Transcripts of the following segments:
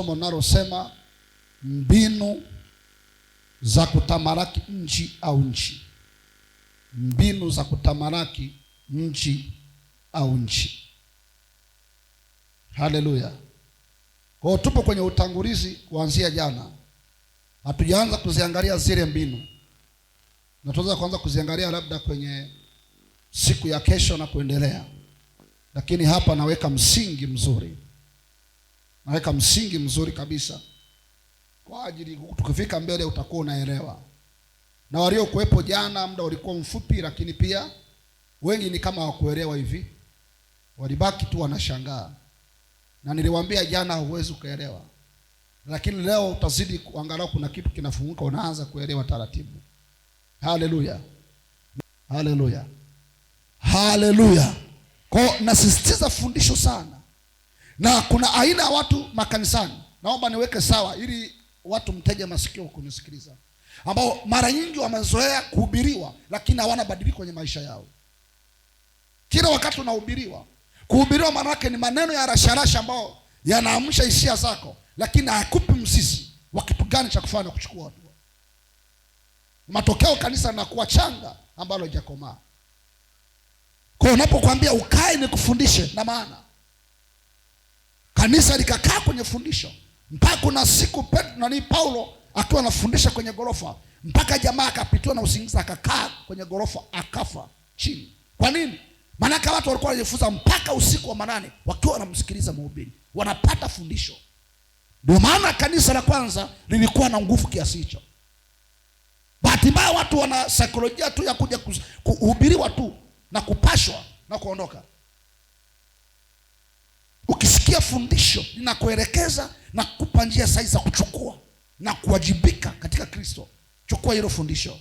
Somo linalosema mbinu za kutamalaki nchi au nchi. Mbinu za kutamalaki nchi au nchi. Haleluya. Kwa hiyo tupo kwenye utangulizi kuanzia jana. Hatujaanza kuziangalia zile mbinu. Na tunaweza kuanza kuziangalia labda kwenye siku ya kesho na kuendelea. Lakini hapa naweka msingi mzuri. Naweka msingi mzuri kabisa kwa ajili tukifika mbele utakuwa unaelewa. Na waliokuwepo jana muda ulikuwa mfupi, lakini pia wengi ni kama hawakuelewa hivi, walibaki tu wanashangaa. Na niliwaambia jana huwezi ukaelewa, lakini leo utazidi kuangalau kuna kitu kinafunguka, unaanza kuelewa taratibu. Haleluya, haleluya, haleluya. Kwa nasisitiza fundisho sana. Na kuna aina ya watu makanisani, naomba niweke sawa ili watu mtege masikio kunisikiliza, ambao mara nyingi wamezoea kuhubiriwa lakini hawana badiliko kwenye maisha yao. Kila wakati unahubiriwa. Kuhubiriwa maana yake ni maneno ya rasharasha ambayo yanaamsha hisia zako, lakini hayakupi mzizi wa kitu gani cha kufanya kuchukua hatua. Matokeo kanisa linakuwa changa ambalo halijakomaa. Kwa hiyo unapokuambia ukae nikufundishe, na maana kanisa likakaa kwenye fundisho mpaka kuna siku Petro na Paulo akiwa anafundisha kwenye gorofa, mpaka jamaa akapitiwa na usingizi akakaa kwenye gorofa akafa chini. Kwa nini? Maana watu walikuwa wanajifunza mpaka usiku wa manane wakiwa wanamsikiliza mhubiri, wanapata fundisho. Ndio maana kanisa la kwanza lilikuwa na nguvu kiasi hicho. Bahati mbaya watu wana saikolojia tu ya kuja kuhubiriwa tu na kupashwa na kuondoka. Ukisikia fundisho linakuelekeza na kukupa njia sahihi za kuchukua na kuwajibika katika Kristo, chukua hilo fundisho.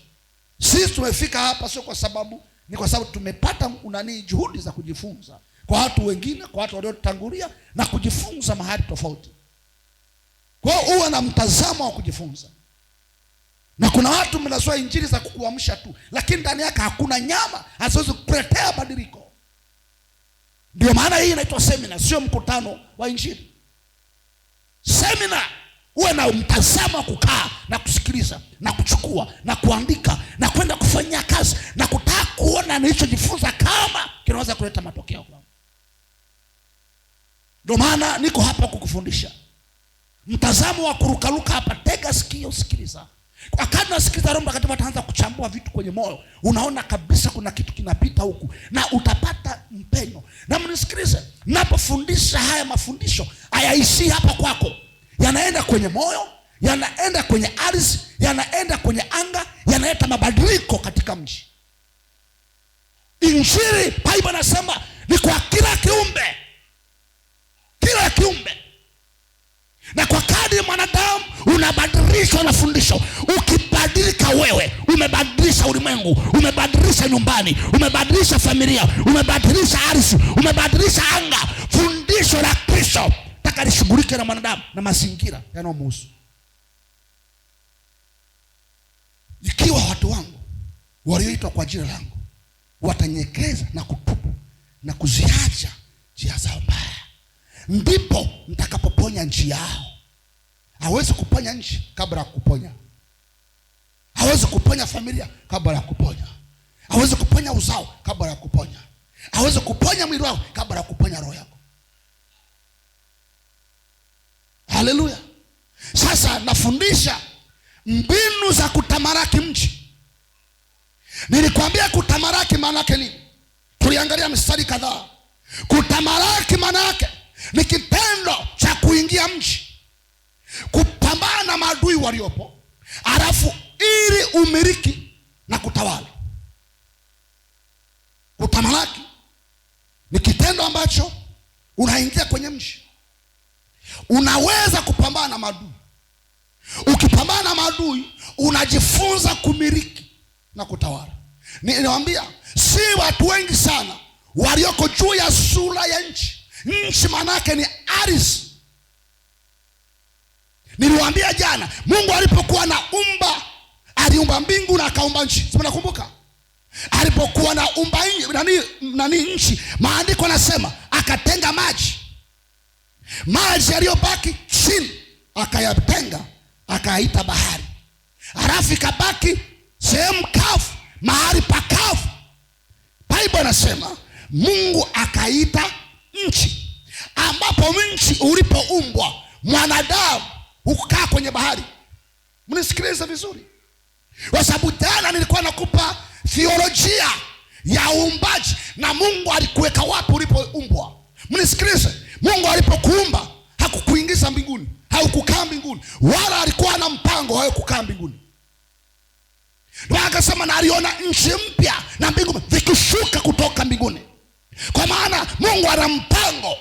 Sisi tumefika hapa sio kwa sababu, ni kwa sababu tumepata juhudi za kujifunza kwa watu wengine, kwa watu waliotangulia na kujifunza mahali tofauti. Kwa hiyo uwe na mtazamo wa kujifunza. Na kuna watu mnazoea injili za kukuamsha tu, lakini ndani yake hakuna nyama, haziwezi kukuletea badiliko. Ndio maana hii inaitwa semina, sio mkutano wa injili. Semina uwe na mtazamo wa kukaa na kusikiliza na kuchukua na kuandika na kwenda kufanyia kazi na kutaka kuona nilichojifunza kama kinaweza kuleta matokeo kwangu. Ndio maana niko hapa kukufundisha. Mtazamo wa kurukaruka hapa, tega sikio, sikiliza. Wakati unasikiliza Roho Mtakatifu ataanza kuchambua vitu kwenye moyo. Unaona kabisa kuna kitu kinapita huku na utapata mpenyo. Na mnisikilize, ninapofundisha haya mafundisho hayaishii hapa kwako. Yanaenda kwenye moyo, yanaenda kwenye ardhi, yanaenda kwenye anga, yanaleta mabadiliko katika mji. Injili, Biblia inasema ni kwa kila kiumbe. Kila kiumbe. Na kwa kadri mwanadamu unabadilishwa na fundisho, ukibadilika wewe umebadilisha ulimwengu, umebadilisha nyumbani, umebadilisha familia, umebadilisha ardhi, umebadilisha anga. Fundisho la Kristo taka lishughulike na mwanadamu na mazingira yanayomhusu. Ikiwa watu wangu walioitwa kwa jina langu watanyekeza na kutubu na kuziacha njia zao mbaya, ndipo nitakapoponya nchi yao. Hawezi kuponya nchi kabla ya kuponya. Hawezi kuponya familia kabla ya kuponya. Hawezi kuponya uzao kabla ya kuponya. Hawezi kuponya mwili wako kabla ya kuponya roho yako. Haleluya. Sasa nafundisha mbinu za kutamalaki mji. Nilikwambia kutamalaki maana yake nini? Tuliangalia mstari kadhaa. Kutamalaki maana yake ni kitendo cha kuingia mji, kupambana na maadui waliopo, alafu ili umiliki na kutawala. Kutamalaki ni kitendo ambacho unaingia kwenye mji, unaweza kupambana na maadui. Ukipambana na maadui unajifunza kumiliki na kutawala. Niliwaambia si watu wengi sana walioko juu ya sura ya nchi. Nchi maana yake ni ardhi. Niliwaambia jana, Mungu alipokuwa anaumba, aliumba mbingu na akaumba nchi. Si mnakumbuka? Alipokuwa anaumba nchi, maandiko yanasema akatenga maji. Maji yaliyobaki chini Akayatenga, akayaita bahari. Halafu ikabaki sehemu kavu, mahali pakavu. Bible inasema Mungu akaita nchi, ambapo nchi ulipoumbwa mwanadamu hukukaa kwenye bahari. Mnisikilize vizuri, kwa sababu jana nilikuwa nakupa theolojia ya uumbaji na Mungu alikuweka wapi ulipoumbwa. Mnisikilize, Mungu alipokuumba hakukuingiza mbinguni, haukukaa mbinguni, wala alikuwa na mpango wewe kukaa mbinguni. Ndio akasema na aliona nchi mpya na mbingu vikishuka kutoka mbinguni. Kwa maana Mungu ana mpango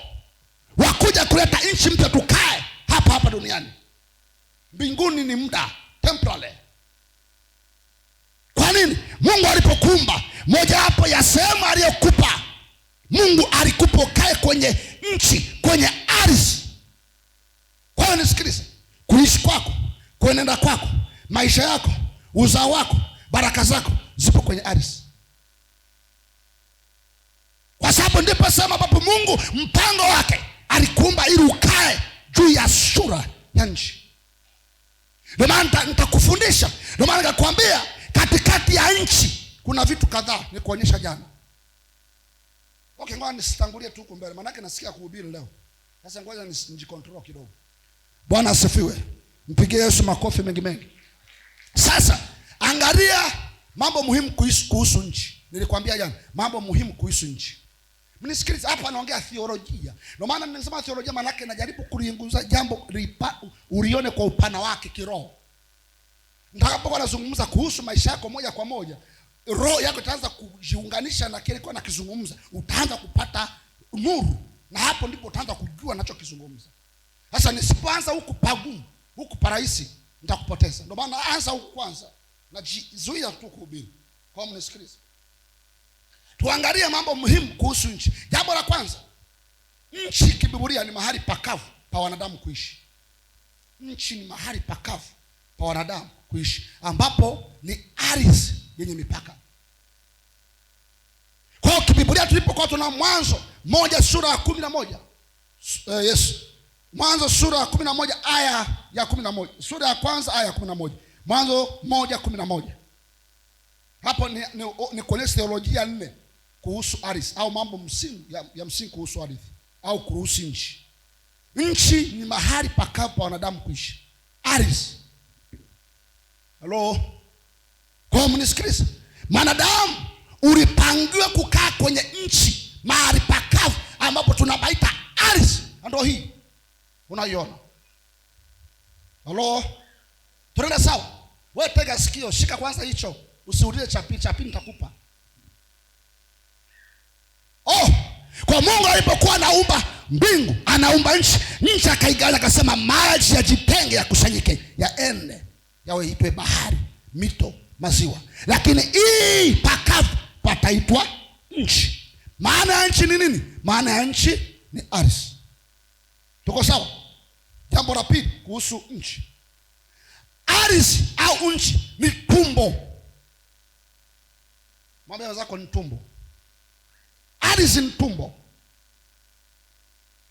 wa kuja kuleta nchi mpya tukae hapa hapa duniani. Mbinguni ni muda temporary. Kwa nini? Mungu alipokuumba, moja wapo ya sehemu aliyokupa Mungu alikupa ukae kwenye nchi, kwenye ardhi. Kwa hiyo nisikilize, kuishi kwako, kuenenda kwako, maisha yako, uzao wako, baraka zako zipo kwenye ardhi. Kwa sababu ndipo sema ambapo Mungu mpango wake alikuumba ili ukae juu ya sura ya nchi. Ndio maana nitakufundisha, ndio maana nikakwambia katikati ya nchi kuna vitu kadhaa nikuonyesha jana. Okay, ngoja nisitangulie tu huko mbele, maana nasikia kuhubiri leo. Sasa ngoja nijicontrol kidogo. Bwana asifiwe. Mpigie Yesu makofi mengi mengi. Sasa angalia mambo muhimu kuhusu nchi. Nilikwambia jana mambo muhimu kuhusu nchi. Mnisikilize hapa, naongea theolojia. Ndio maana nimesema theolojia, maana yake najaribu kuliinguza jambo ulione kwa upana wake kiroho. Nitakapokuwa nazungumza kuhusu maisha yako moja kwa moja, roho yako itaanza kujiunganisha na kile nilikuwa nakizungumza, utaanza kupata nuru, na hapo ndipo utaanza kujua ninachokizungumza. Sasa nisipoanza huku pagumu, huku parahisi, nitakupoteza. Ndio maana anza huku kwanza, najizuia tu kuhubiri. Kwa mnisikilize, tuangalie mambo muhimu kuhusu nchi. Jambo la kwanza, nchi kibibulia ni mahali pakavu pa wanadamu kuishi. Nchi ni mahali pakavu pa wanadamu kuishi, ambapo ni ardhi yenye mipaka. Kwa hiyo kibibulia tulipokuwa tuna Mwanzo 1 sura ya 11. Yes. Mwanzo sura ya 11 aya ya 11. Sura ya kwanza aya ya 11. Mwanzo 1:11. Hapo ni kuonyesha theolojia 4 kuhusu ardhi au mambo msingi ya msingi kuhusu ardhi au kuhusu nchi. Nchi ni mahali pakavu pa wanadamu kuishi. Ardhi. Hello. Kwa mnisikilize, mwanadamu ulipangiwa kukaa kwenye nchi, mahali pakavu ambapo tunabaita ardhi. Ndio hii unaiona. Hello. Tunaenda sawa? Wewe tega sikio, shika kwanza hicho, usiulize cha pili nitakupa. Oh, kwa Mungu alipokuwa anaumba mbingu, anaumba nchi, nchi akaigawa akasema maji yajitenge yakusanyike, yaende, yawe itwe bahari, mito, maziwa. Lakini hii pakavu pataitwa nchi. Maana ya nchi ni nini? Maana ya nchi ni ardhi. Tuko sawa? Jambo la pili kuhusu nchi. Ardhi au nchi ni tumbo. Mwambie wenzako ni tumbo. Ardhi ni tumbo.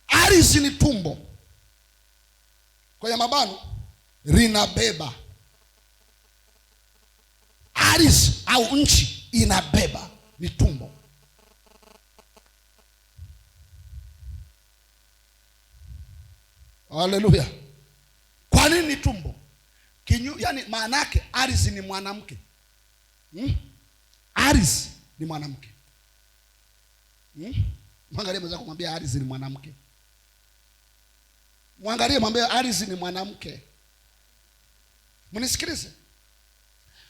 Ardhi ni tumbo. Kwenye mabano linabeba. Ardhi au nchi inabeba, ni tumbo. Haleluya. Kwa nini ni tumbo? Yani maana yake ardhi ni mwanamke. Ardhi ni mwanamke. Mwangalie mwenzako kumwambia ardhi ni mwanamke. Mwangalie mwambie ardhi ni mwanamke. Mnisikilize.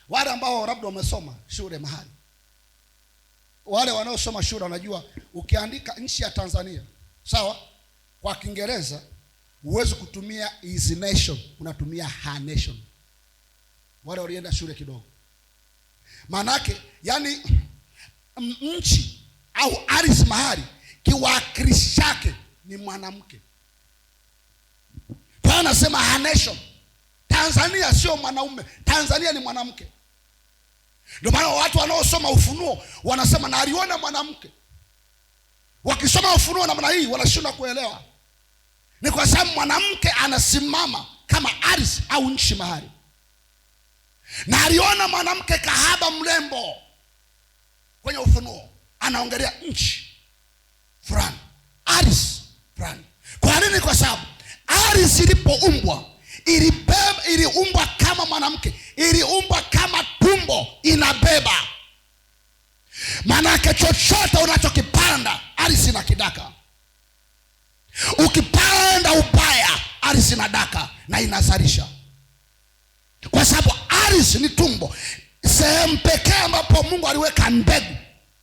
Wale ambao labda wamesoma shule mahali, wale wanaosoma shule wanajua ukiandika nchi ya Tanzania, sawa, kwa Kiingereza huwezi kutumia his nation, unatumia her nation. Wale walienda shule kidogo. Maanake yani nchi au ardhi mahali kiwakilishi chake ni mwanamke. Kwa anasema her nation. Tanzania sio mwanaume, Tanzania ni mwanamke. Ndio maana watu wanaosoma Ufunuo wanasema na aliona mwanamke. Wakisoma Ufunuo namna hii wanashindwa kuelewa. Ni kwa sababu mwanamke anasimama kama ardhi au nchi mahali. Na aliona mwanamke kahaba mrembo kwenye Ufunuo, anaongelea nchi fulani, ardhi fulani. Kwa nini? Kwa sababu ardhi ilipoumbwa iliumbwa kama mwanamke, iliumbwa kama tumbo inabeba. Maanake chochote unachokipanda ardhi inakidaka. Ukipanda ubaya, ardhi inadaka na inazalisha. Kwa sababu ardhi ni tumbo. Sehemu pekee ambapo Mungu aliweka mbegu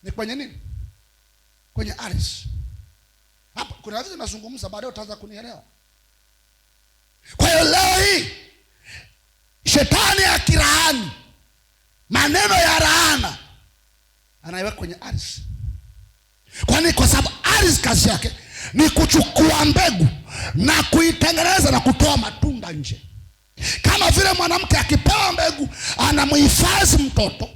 ni kwenye nini? Kwenye ardhi. Hapa kuna vitu nazungumza, baadaye utaanza kunielewa. Kwa hiyo leo hii shetani akilaani, maneno ya laana anaiweka kwenye ardhi. Kwani kwa sababu ardhi kazi yake ni kuchukua mbegu na kuitengeneza na kutoa matunda nje. Kama vile mwanamke akipewa mbegu anamhifadhi mtoto,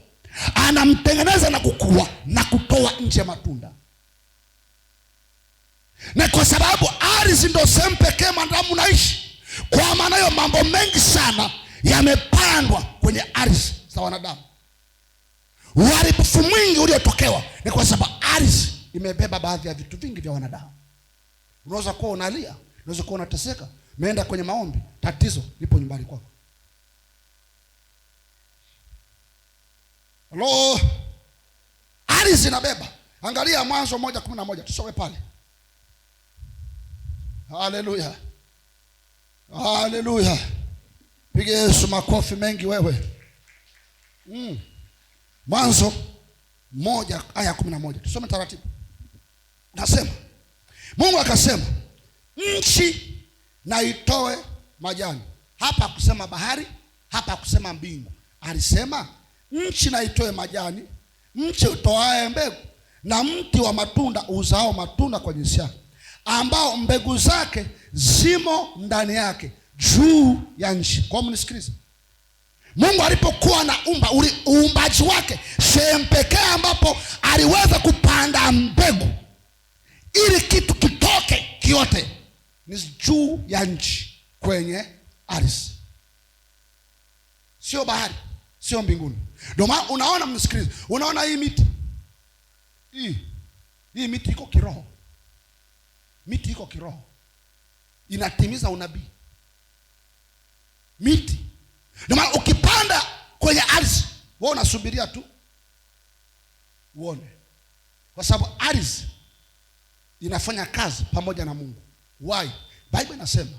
anamtengeneza na kukua na kutoa nje matunda. Na kwa sababu ardhi ndio sehemu pekee mwanadamu unaishi, kwa maana hiyo mambo mengi sana yamepandwa kwenye ardhi za wanadamu. Uharibifu mwingi uliotokewa ni kwa sababu ardhi imebeba baadhi ya vitu vingi vya wanadamu. Unaweza kuwa unalia, unaweza kuwa unateseka, umeenda kwenye maombi, tatizo lipo nyumbani kwako. Halo, ardhi inabeba. Angalia Mwanzo 1:11, tusome pale. Haleluya, haleluya! Piga Yesu makofi mengi wewe. Mwanzo 1:11, tusome taratibu. Nasema Mungu akasema nchi na itoe majani. Hapa hakusema bahari, hapa hakusema mbingu. Alisema nchi na itoe majani, mchi utoae mbegu na mti wa matunda uzao matunda kwa jinsi yake, ambao mbegu zake zimo ndani yake juu ya nchi. Kwa mnisikilize. Mungu alipokuwa anaumba, uumbaji wake, sehemu pekee ambapo aliweza kupanda mbegu ili kitu kitoke kiote ni juu ya nchi, kwenye ardhi. Sio bahari, sio mbinguni. Ndio maana unaona, mnisikilize, unaona hii miti. Hii miti iko kiroho. Miti iko kiroho. Inatimiza unabii. Miti. Ndio maana ukipanda kwenye ardhi, wewe unasubiria tu uone. Kwa sababu ardhi inafanya kazi pamoja na Mungu. Why? Bible inasema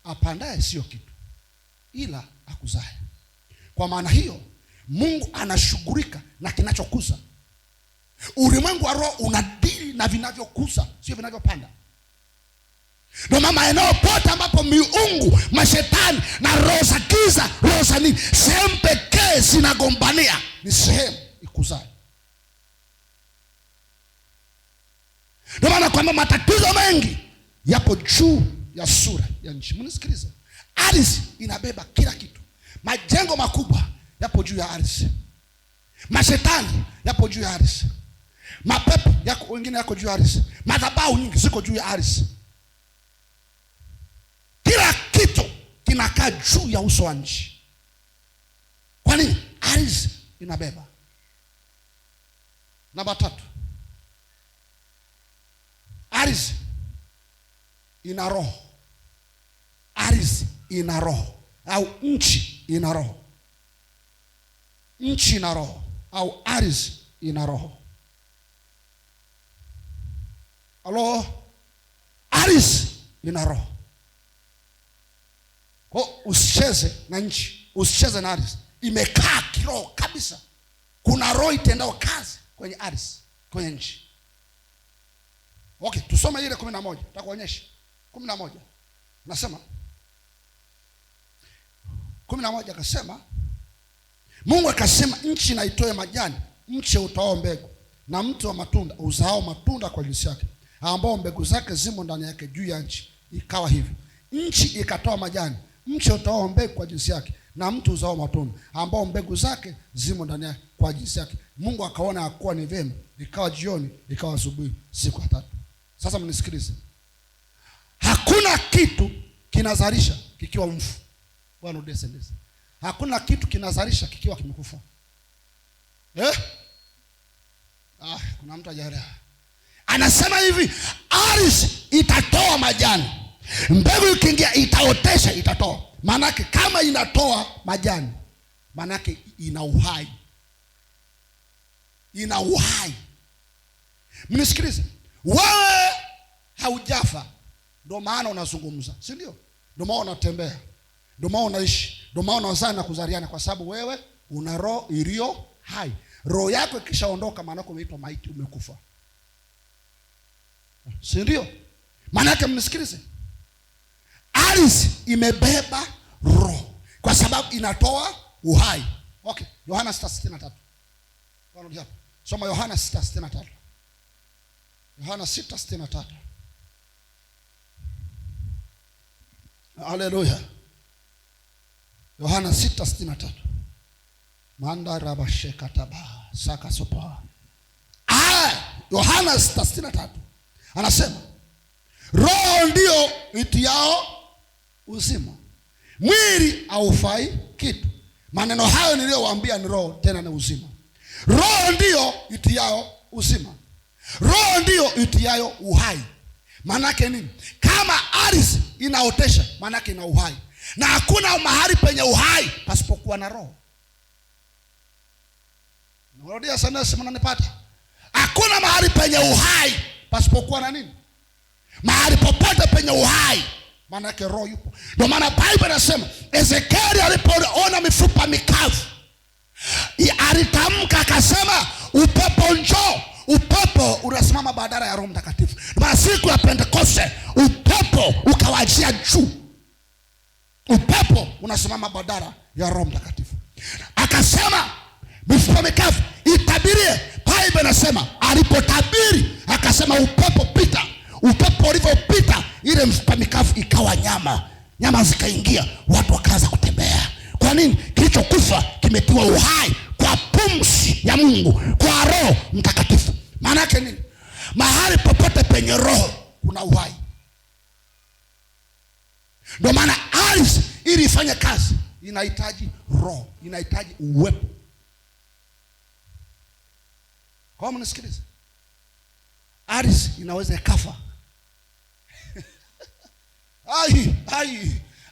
apandaye sio kitu ila akuzae. Kwa maana hiyo Mungu anashughulika na kinachokuza. Ulimwengu wa roho unadili na vinavyokuza, sio vinavyopanda. Ndio maana maeneo pote ambapo miungu, mashetani na roho za giza, roho za nini, sehemu pekee zinagombania ni sehemu ikuzae. Ndio maana kwamba matatizo mengi yapo juu ya sura ya nchi. Mnisikilize. Ardhi inabeba kila kitu. Majengo makubwa yapo juu ya ardhi. Mashetani yapo juu ya ardhi. Mapepo yako wengine yako juu ya ardhi. Madhabahu nyingi ziko juu ya ardhi. Kila kitu kinakaa juu ya uso wa nchi. Kwa nini? Ardhi inabeba. Namba 3. Ardhi ina roho. Ardhi ina roho au nchi ina roho. Nchi ina roho au ardhi ina roho. Halo, ardhi ina roho. Kwa usicheze na nchi, usicheze na ardhi. Imekaa kiroho kabisa. Kuna roho itendao kazi kwenye ardhi, kwenye nchi. Okay, tusome ile 11. Nitakuonyesha. 11. Nasema 11 akasema, Mungu akasema nchi na itoe majani, mche utoao mbegu na mti wa matunda uzao matunda kwa jinsi yake, ambao mbegu zake zimo ndani yake juu ya nchi. Ikawa hivyo. Nchi ikatoa majani, mche utoao mbegu kwa jinsi yake na mti uzao matunda, ambao mbegu zake zimo ndani yake kwa jinsi yake. Mungu akaona hakuwa ni vyema. Ikawa jioni, ikawa asubuhi, siku ya tatu. Sasa mnisikilize. Hakuna kitu kinazalisha kikiwa mfu. Bwana udesendeze. Hakuna kitu kinazalisha kikiwa kimekufa. Eh? Ah, kuna mtu hajaelewa. Anasema hivi, ardhi itatoa majani. Mbegu ikiingia itaotesha, itatoa. Maanake kama inatoa majani, maanake ina uhai. Ina uhai. Mnisikilize. Wewe haujafa, ndio maana unazungumza, si ndio? Ndio maana unatembea, ndio maana unaishi, ndio maana unazaa na kuzaliana, kwa sababu wewe una roho iliyo hai. Roho yako ikishaondoka, maana yake umeitwa maiti, umekufa, si ndio? Maana yake, mnisikilize, ardhi imebeba roho kwa sababu inatoa uhai. Okay, Yohana 6:63. Soma Yohana 6:63. Yohana 6:63. Haleluya. Yohana 6:63. Manda rabashekataba saka sopa. Yohana 6:63. Anasema roho ndio itiao uzima, mwili haufai kitu. Maneno hayo niliyowaambia ni roho tena ni uzima. Roho ndio itiao uzima, roho ndio itiayo uhai. Maanake nini? Kama ardhi inaotesha, maanake ina uhai, na hakuna mahali penye uhai pasipokuwa na roho. Narudia sana, si mnanipata? Hakuna mahali penye uhai pasipokuwa na nini? Mahali popote penye uhai, maanake roho yupo. Ndio maana Biblia inasema Ezekieli alipoona mifupa mikavu, alitamka akasema, upepo njoo. Upepo unasimama badala ya Roho Mtakatifu. Ndio maana siku ya Pentekoste upepo ukawajia juu. Upepo unasimama badala ya Roho Mtakatifu. Akasema mifupa mikavu itabirie. Biblia inasema alipotabiri akasema upepo pita. Upepo ulivyopita ile mifupa mikavu ikawa nyama. Nyama zikaingia, watu wakaanza kutembea. Kwa nini? Kilichokufa kimetiwa uhai kwa pumzi ya Mungu, kwa Roho Mtakatifu. Maana yake nini? Mahali popote penye roho kuna uhai. Ndio maana ardhi ili ifanye kazi inahitaji roho, inahitaji uwepo. Kwa mnisikilize, ardhi inaweza ikafa. Ai,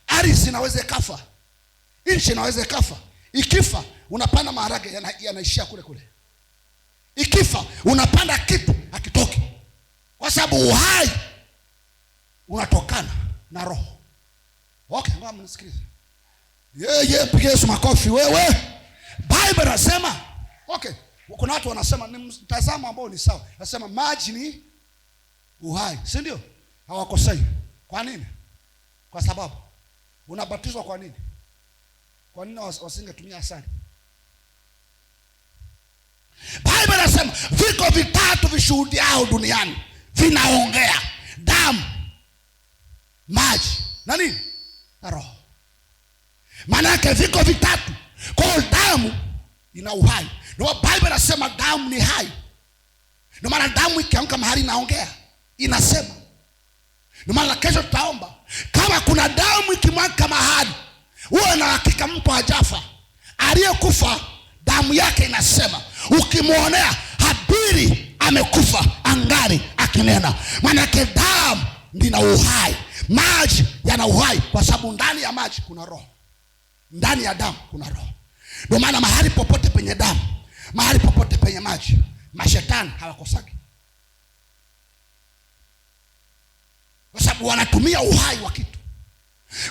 ardhi inaweza ikafa, nchi inaweza ikafa. Ikifa unapanda maharage yanaishia kule kule. Ikifa unapanda kitu hakitoki, kwa sababu uhai unatokana na roho. Okay, ngoja mnisikilize. Yeye piga Yesu makofi wewe. Bible inasema, okay, kuna watu wanasema ni mtazamo ambao ni sawa. Nasema maji ni uhai, si ndio? Hawakosei. Kwa nini? Kwa sababu unabatizwa kwa nini? Kwa nini wasingetumia asali? Bible inasema viko vitatu vishuhudiao duniani vinaongea: damu, maji na nini? Na roho. Maana yake viko vitatu. Kwa hiyo damu ina uhai. Ndio Bible inasema damu ni hai. Ndio maana damu ikianguka mahali inaongea, inasema. Ndio maana kesho tutaomba, kama kuna damu ikimwagika mahali, uwe na hakika mtu hajafa. Aliyekufa damu yake inasema. Ukimuonea Habili amekufa angali akinena. Maana yake damu ndina uhai. Maji yana uhai kwa sababu ndani ya maji kuna roho. Ndani ya damu kuna roho. Ndio maana mahali popote penye damu, mahali popote penye maji, mashetani hawakosaki, kwa sababu wanatumia uhai wa kitu.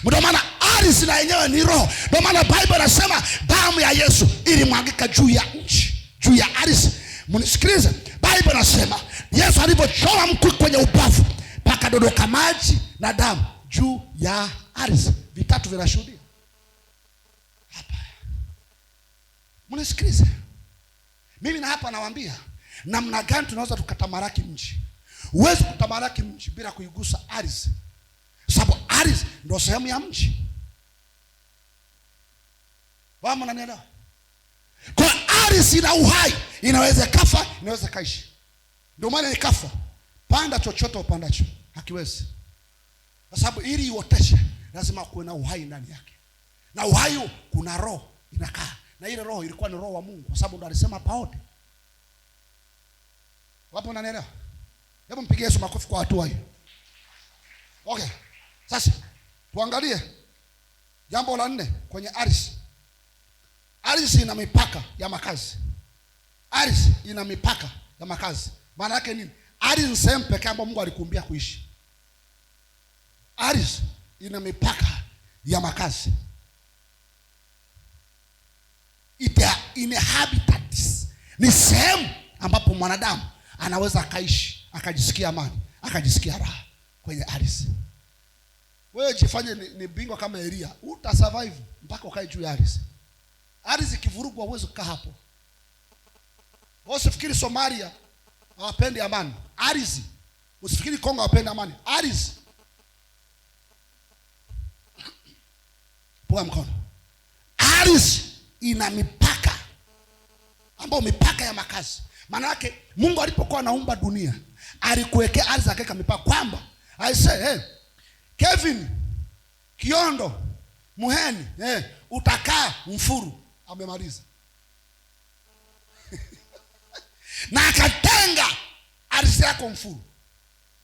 Ndio maana ardhi na yenyewe ni roho. Ndio maana Bible inasema damu ya Yesu ilimwagika juu ya nchi, juu ya ardhi. Mnisikilize, Bible inasema Yesu alipochoma mkuki kwenye ubavu, pakadondoka maji na damu juu ya ardhi. Vitatu vinashuhudia hapa. Mnisikilize, mimi na hapa nawaambia namna gani tunaweza tukatamalaki mji. Huwezi kutamalaki mji bila kuigusa ardhi, sababu ardhi ndio sehemu ya mji. Wao mnanielewa? Kwa ardhi ina uhai, inaweza kafa, inaweza kaishi. Ndio maana ikafa. Panda chochote upandacho, hakiwezi. Kwa sababu ili ioteshe lazima kuwe na uhai ndani yake, na uhai kuna roho inakaa, na ile roho ilikuwa ni roho wa Mungu, kwa sababu ndo alisema paote. Wapo, unanielewa? Hebu mpigie Yesu makofi kwa hatua hiyo. Okay, sasa tuangalie jambo la nne kwenye ardhi. Ardhi ina mipaka ya makazi. Ardhi ina mipaka ya makazi. Maana yake nini? Ardhi ni sehemu pekee ambayo Mungu alikuumbia kuishi. Ardhi ina mipaka ya makazi. It inhabitats. Ni sehemu ambapo mwanadamu anaweza akaishi, akajisikia amani, akajisikia raha kwenye ardhi. Wewe jifanye ni bingwa kama Elia, uta survive mpaka ukae juu ya ardhi. Ardhi ikivurugwa huwezi kukaa hapo. Usifikiri Somalia hawapendi amani. Ardhi. Usifikiri Kongo hawapendi amani. Ardhi. Poa mkono. Ardhi ina mipaka, ambayo mipaka ya makazi. Maana yake Mungu alipokuwa anaumba dunia, alikuwekea ardhi akaweka mipaka kwamba I say, hey, Kevin Kiondo Muheni, hey, utakaa Mfuru. Amemaliza. Na akatenga ardhi yako Mfuru.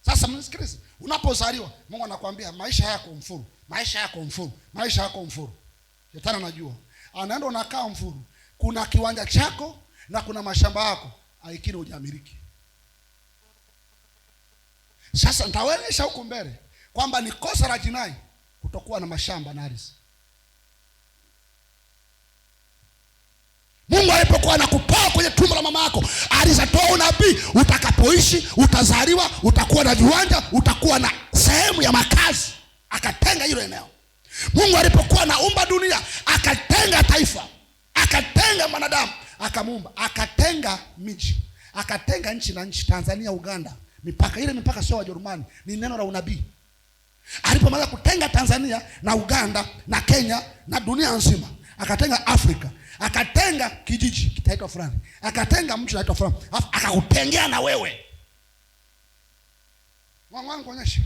Sasa mnisikilize, unapozaliwa Mungu anakuambia maisha yako Mfuru, maisha yako Mfuru, maisha yako Mfuru. Shetani anajua. Anaenda unakaa Mfuru. Kuna kiwanja chako na kuna mashamba yako, aikini hujamiliki. Sasa nitawaonyesha huko mbele kwamba ni kosa la jinai kutokuwa na mashamba na ardhi. Mungu alipokuwa anakutoa kwenye tumbo la mama yako, alizatoa unabii, utakapoishi, utazaliwa, utakuwa na viwanja, utakuwa na sehemu ya makazi. Akatenga hilo eneo. Mungu alipokuwa anaumba dunia, akatenga taifa, akatenga mwanadamu, akamuumba, akatenga miji, akatenga nchi na nchi, Tanzania, Uganda. Mipaka ile mipaka sio Wajerumani, ni neno la unabii. Alipomaliza kutenga Tanzania na Uganda na Kenya na dunia nzima, akatenga Afrika, akatenga kijiji kitaitwa fulani, akatenga mtu anaitwa fulani, alafu akakutengea na wewe. Mungu kuonyesha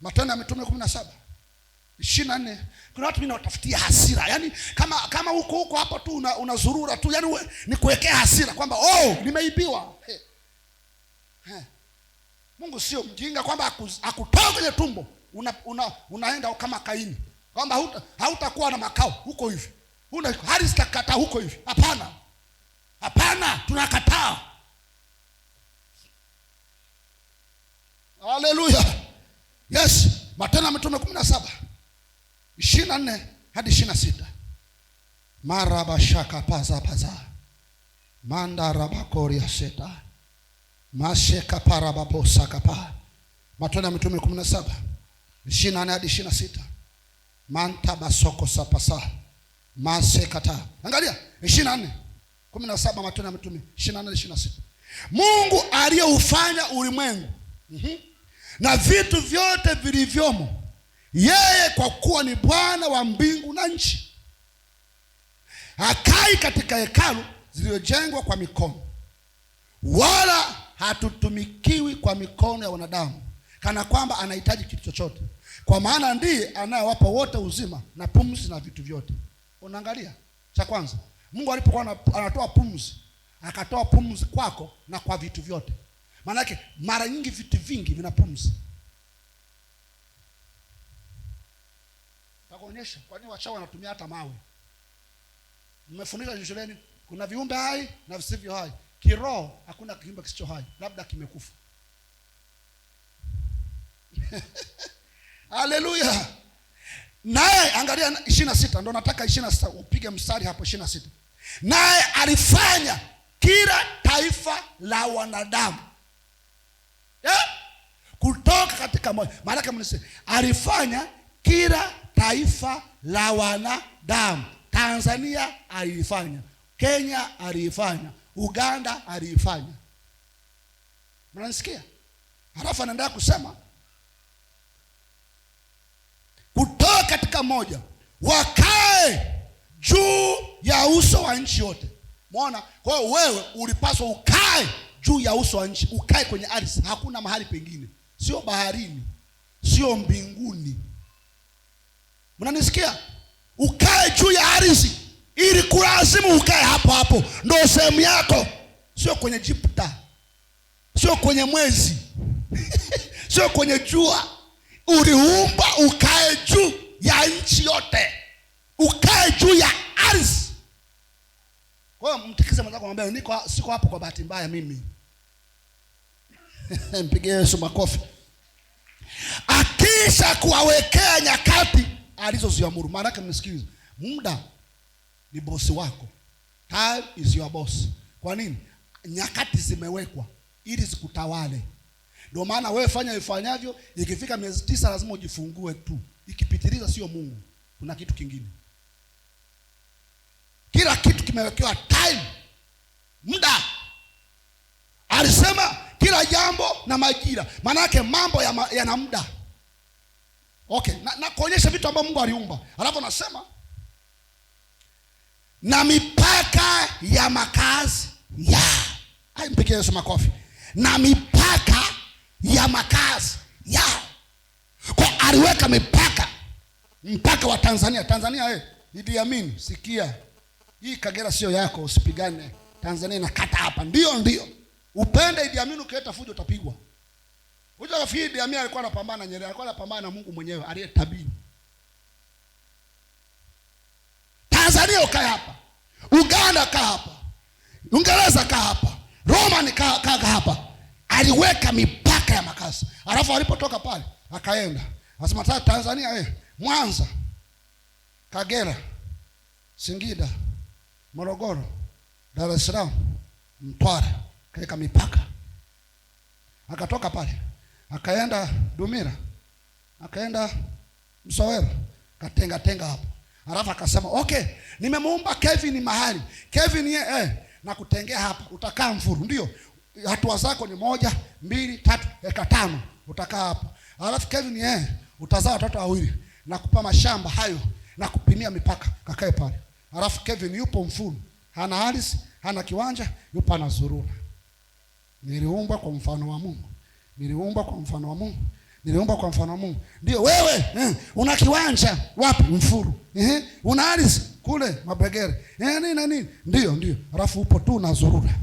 Matendo ya Mitume 17:24. Kuna watu mimi nawatafutia hasira, yaani kama huko huko hapo tu unazurura tu, yaani ni kuwekea hasira kwamba oh, nimeibiwa. Hey. Hey. Mungu sio mjinga kwamba akutoa kwenye tumbo unaenda kama Kaini, kwamba hautakuwa na makao huko hivi, una hali zitakata huko hivi. Hapana, hapana, tunakataa. Haleluya. Yes, Matendo ya Mitume 17:24 hadi 26. Marabashaka paza paza mandarabakoria seta masheka parababosa kapa. Matendo ya Mitume 17:24 hadi 26. Mantabasoko sapasa masekata. Angalia 24 17, Matendo ya Mitume 24 hadi 26. Mungu aliyeufanya ulimwengu na vitu vyote vilivyomo, yeye kwa kuwa ni Bwana wa mbingu na nchi, hakai katika hekalu zilizojengwa kwa mikono, wala hatutumikiwi kwa mikono ya wanadamu, kana kwamba anahitaji kitu chochote, kwa maana ndiye anayewapa wote uzima na pumzi na vitu vyote. Unaangalia cha kwanza, Mungu alipokuwa anatoa pumzi, akatoa pumzi kwako na kwa vitu vyote. Maana yake mara nyingi vitu vingi vina pumzi. Nitakuonyesha kwa nini wachawi wanatumia hata mawe. Nimefundisha shuleni kuna viumbe hai na visivyo hai. Kiroho hakuna kiumbe kisicho hai, labda kimekufa. Haleluya. Naye angalia 26, ndo nataka 26 upige mstari hapo 26. Naye alifanya kila taifa la wanadamu kutoka katika moja. Maana kama nisema alifanya kila taifa la wanadamu. Tanzania alifanya, Kenya alifanya, Uganda alifanya. Mnanisikia? Halafu anaendelea kusema kutoka katika moja wakae juu ya uso wa nchi yote. Umeona? Kwa hiyo wewe ulipaswa ukae juu ya uso wa nchi, ukae kwenye ardhi, hakuna mahali pengine. Sio baharini, sio mbinguni. Mnanisikia? Ukae juu ya ardhi ili kulazimu ukae hapo hapo, ndio sehemu yako, sio kwenye Jupiter, sio kwenye mwezi sio kwenye jua. Uliumba ukae juu ya nchi yote, ukae juu ya ardhi. Kwa hiyo mtikize mwenzako, mwambie niko siko hapo kwa bahati mbaya mimi. Mpigie Yesu makofi. Akisha kuwawekea nyakati alizoziamuru. Maana yake mnisikilize, muda ni bosi wako. Time is your boss. Kwa nini? Nyakati zimewekwa ili zikutawale. Ndio maana wewe fanya ifanyavyo, ikifika miezi 9 lazima ujifungue tu. Ikipitiliza sio Mungu, kuna kitu kingine. Kila kitu kimewekewa time, muda. Alisema kila jambo na majira. Maana yake mambo yana muda. Okay, na kuonyesha vitu ambavyo Mungu aliumba. Alafu anasema na mipaka ya makazi ya. Hai, mpigie Yesu makofi. Na mipaka ya makazi ya. Kwa aliweka mipaka. Mpaka wa Tanzania. Tanzania Idi Amin, sikia. Hii Kagera sio yako, usipigane. Tanzania inakata hapa. Ndio ndio. Upende Idi Amin, ukileta fujo utapigwa. Unajua rafiki Idi Amin alikuwa anapambana na Nyerere, alikuwa anapambana na Mungu mwenyewe aliyetabiri. Tanzania ukae hapa, Uganda kaa hapa, Uingereza kaa hapa, Roma ni kaa hapa. Aliweka mipaka ya makazi. Alafu alipotoka pale akaenda anasema Tanzania Mwanza, Kagera, Singida, Morogoro, Dar es Salaam, Mtwara, kaweka mipaka. Akatoka pale akaenda Dumira, akaenda Msowero, katenga tenga hapo. Alafu akasema okay, nimemuumba Kevin mahali. Kevin yeye na kutengea hapa, utakaa Mfuru. Ndio. Hatua zako ni 1, 2, 3, eka 5, utakaa hapo. Alafu Kevin yeye utazaa watoto wawili na kupa mashamba hayo na kupimia mipaka, kakae pale. Alafu Kevin yupo Mfuru, hana ardhi, hana kiwanja, yupo anazurura. Niliumbwa kwa mfano wa Mungu. Niliumbwa kwa mfano wa Mungu. Niliumbwa kwa mfano wa Mungu. Ndio wewe una kiwanja wapi? Mfuru. Una ardhi kule Mabegere. Nini na nini? Ndio ndio. Alafu upo tu unazurura.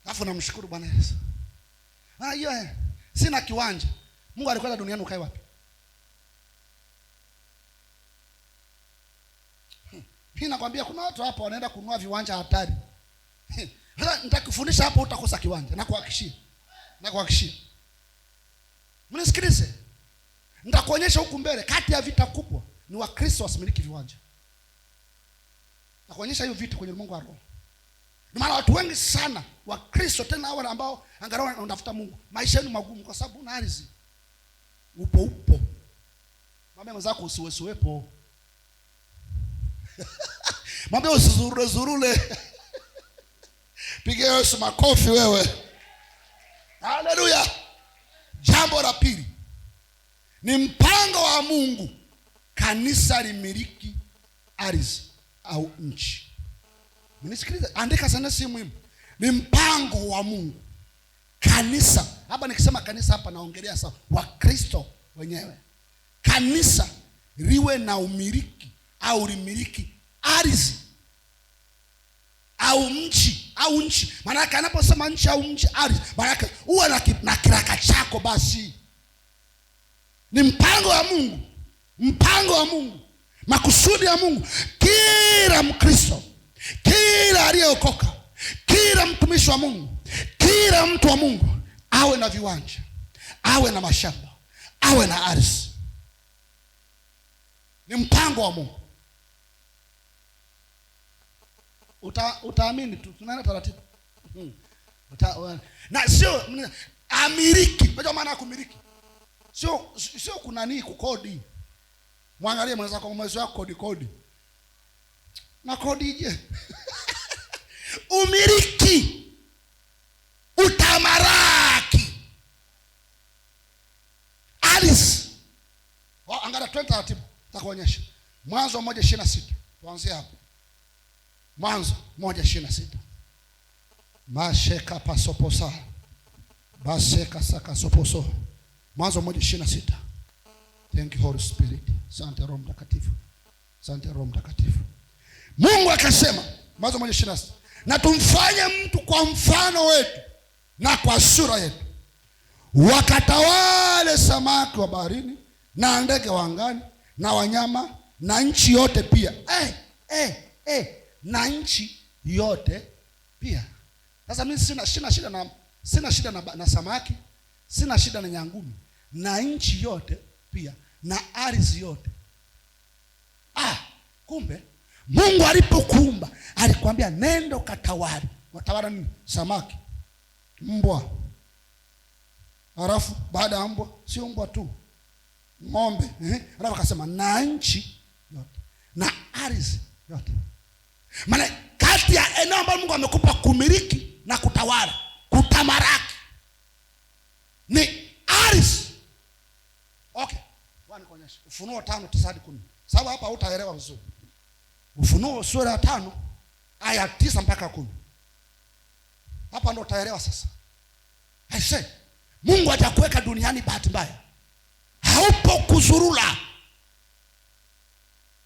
Alafu namshukuru Bwana Yesu. Ah, hiyo sina kiwanja. Mungu alikwenda duniani ukae wapi? Mimi nakwambia kuna watu hapa wanaenda kununua viwanja hatari. Sasa nitakufundisha hapo utakosa kiwanja, nakuhakikishia. Nakuhakikishia. Mnisikilize. Nitakuonyesha huku mbele kati ya vita kubwa ni Wakristo wasimiliki viwanja. Nakuonyesha hiyo vita kwenye ulimwengu wa roho. Ndio maana watu wengi sana Wakristo tena hao ambao angalau wanatafuta Mungu, maisha yenu magumu kwa sababu una ardhi. Upo upo. Mwambie mwenzako usiwepo. Mwambie usizurure zurule. Piga Yesu makofi wewe. Haleluya. Jambo la pili ni mpango wa Mungu kanisa limiliki ardhi au nchi. Mnisikilize, andika sana, si muhimu. Ni mpango wa Mungu kanisa. Hapa nikisema kanisa hapa naongelea sasa Wakristo wenyewe. Kanisa liwe na umiliki au limiliki ardhi au nchi, au nchi. Maana yake anaposema nchi au nchi ardhi, maana yake uwe na kiraka chako basi. Ni mpango wa Mungu. Mpango wa Mungu. Makusudi ya Mungu. Kila Mkristo, kila aliyeokoka, kila mtumishi wa Mungu, kila mtu wa Mungu awe na viwanja, awe na mashamba, awe na ardhi. Ni mpango wa Mungu. Utaamini tu, tunaenda taratibu. Na sio amiliki. Unajua maana ya kumiliki? Sio kuna nini kukodi. Mwangalie mwenzako, mwezi wako kodi kodi. Na kodi je? Umiliki. Utamaraki. Alice. Angalia twende taratibu. Nitakuonyesha. Mwanzo 1:26. Tuanzie hapo. Mwanzo 1:26. Masheka pasoposa. Baseka saka soposo. Mwanzo 1:26. Thank you Holy Spirit. Asante Roho Mtakatifu. Asante Roho Mtakatifu. Mungu akasema, Mwanzo 1:26, na tumfanye mtu kwa mfano wetu na kwa sura yetu, wakatawale samaki wa baharini na ndege wa angani na wanyama na nchi yote pia. Na nchi yote pia. Sasa mimi sina shida na samaki, sina shida na nyangumi, na nchi yote pia na ardhi yote. Kumbe Mungu alipokuumba alikwambia nenda ukatawale. Watawala nini? Samaki, mbwa. Halafu baada ya mbwa, sio mbwa tu, ng'ombe. Halafu akasema na nchi yote na ardhi yote. Maana kati ya eneo ambalo Mungu amekupa kumiliki na kutawala, kutamaraki ni ardhi. Okay, bwana nikuonyeshe Ufunuo 5:9-10. Sababu hapa hutaelewa vizuri. Ufunuo sura ya 5 aya 9-10. Hapa ndo utaelewa sasa. I say, Mungu hajakuweka duniani bahati mbaya. Haupo kuzurura.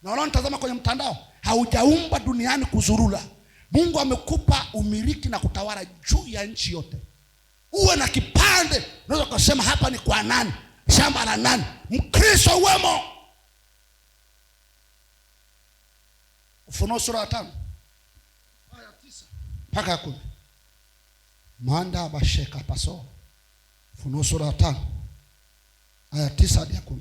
Na wanaonitazama kwenye mtandao, haujaumbwa duniani kuzurura. Mungu amekupa umiliki na kutawala juu ya nchi yote. Uwe na kipande, unaweza kusema hapa ni kwa nani? Shamba la nani? Mkristo uwemo. Ufunuo sura ya 5 aya 9-10. Manda basheka paso. Ufunuo sura ya 5 aya 9-10.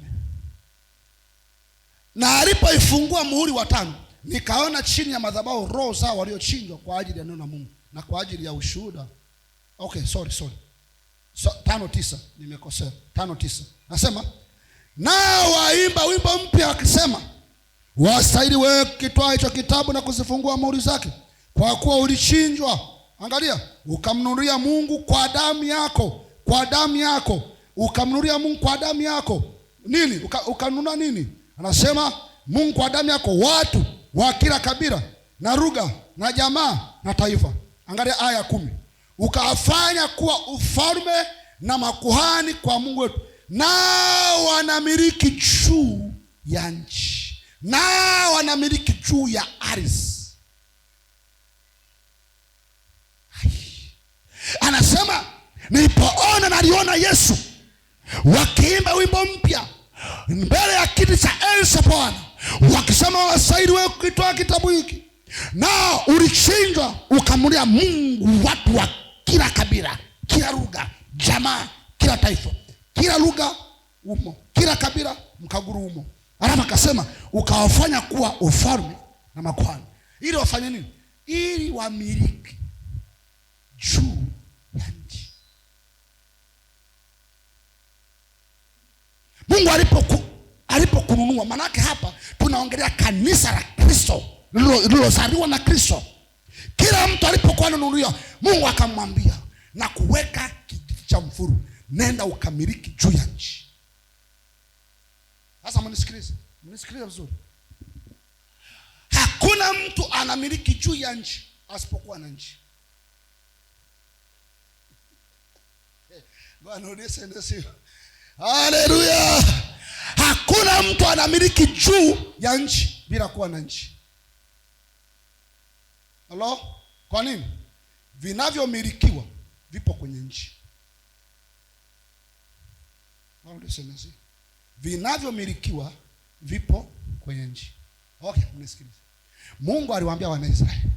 Na alipoifungua muhuri wa 5, nikaona chini ya madhabahu roho zao waliochinjwa kwa ajili ya neno la Mungu na kwa ajili ya ushuhuda. Okay, sorry. So, 5:9 nimekosea. 5:9. Nasema nao waimba wimbo mpya wakisema, wastahili wewe kukitwaa hicho kitabu na kuzifungua muhuri zake, kwa kuwa ulichinjwa. Angalia, ukamnunulia Mungu kwa damu yako, kwa damu yako. Ukamnunulia Mungu kwa damu yako. Nini? Ukanunua nini? Anasema Mungu kwa damu yako watu wa kila kabila na lugha na jamaa na taifa. Angalia aya 10. Ukawafanya kuwa ufalme na makuhani kwa Mungu wetu, nao wanamiliki juu ya nchi, nao wanamiliki juu ya ardhi. Anasema nilipoona naliona Yesu wakiimba wimbo mpya mbele ya kiti cha enzi Bwana, wakisema wastahili wewe kukitwaa kitabu hiki, nao ulichinjwa ukamnunulia Mungu watu wa kila kabila, kila lugha, jamaa, kila taifa. Kila lugha umo, kila kabila mkaguru umo. Alafu akasema ukawafanya kuwa ufalme na makuhani. Ili wafanye nini? Ili wamiliki juu ya nchi. Mungu alipokununua, manake hapa tunaongelea kanisa la Kristo lililozaliwa na Kristo. Kila mtu alipokuwa ananunuliwa, Mungu akamwambia na kuweka kijiti cha mfuru, nenda ukamiliki juu ya nchi. Sasa mnisikilize vizuri. Hakuna mtu anamiliki juu ya nchi asipokuwa na nchi. Bwana unisaidie. Haleluya. Hakuna mtu anamiliki juu ya nchi bila kuwa na nchi. Halo? Kwa nini? Vinavyomilikiwa vipo kwenye nchi. Vinavyomilikiwa vipo kwenye nchi. Okay, mnisikilize. Mungu aliwaambia wana Israeli,